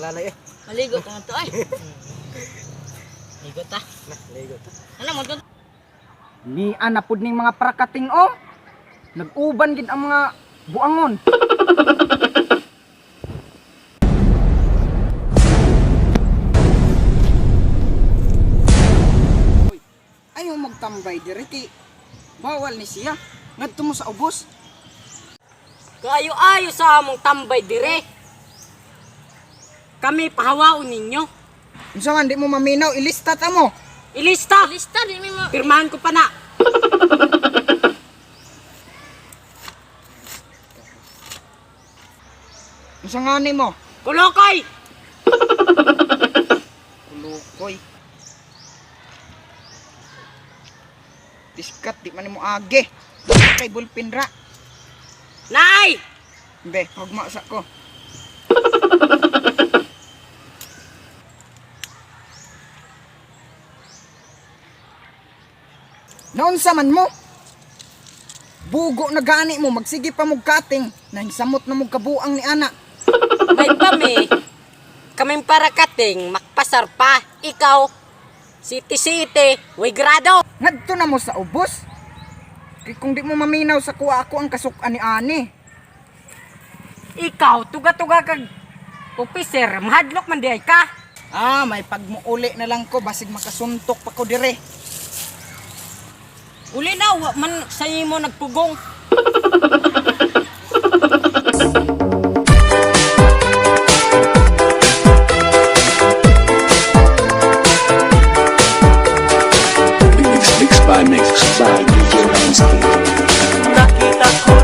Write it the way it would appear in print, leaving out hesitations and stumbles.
Lalay eh. Maligo ka nga to ay. Ligo ta. Na, ligo ta. Ano mo to? Ni ana pud ning mga prakating oh. Nag-uban gid ang mga buangon. Ayaw magtambay diri kay bawal ni siya. Ngadto mo sa ubos. Kaayo-ayo sa among tambay dire. Kami pahawaon ninyo. Unsa man di mo maminaw, ilista ta mo. Ilista. Ilista di mi mo. Pirmahan ko pa na. Unsa nga ni mo? Kulokoy. Kulukoy. Diskat di man nimo agi. Kay bulpin ra. Nay! Be, hugma sa ko. Naunsa man mo? Bugo na gani mo, magsige pa mo kating, nangsamot na mo kabuang ni ana. May pami. Kaming para kating makpasar pa. Ikaw, city city, way grado. Ngadto na mo sa ubos. Kay kung di mo maminaw sa kuha ako ang kasukan ni ani. Ikaw, tuga-tuga kag officer, mahadlok man di ay ka. Ah, may pagmuuli na lang ko basig makasuntok pa ko dire. Uli na, wa man sa imo nagpugong. Mix, mix by DJ Lansky. Nakita ko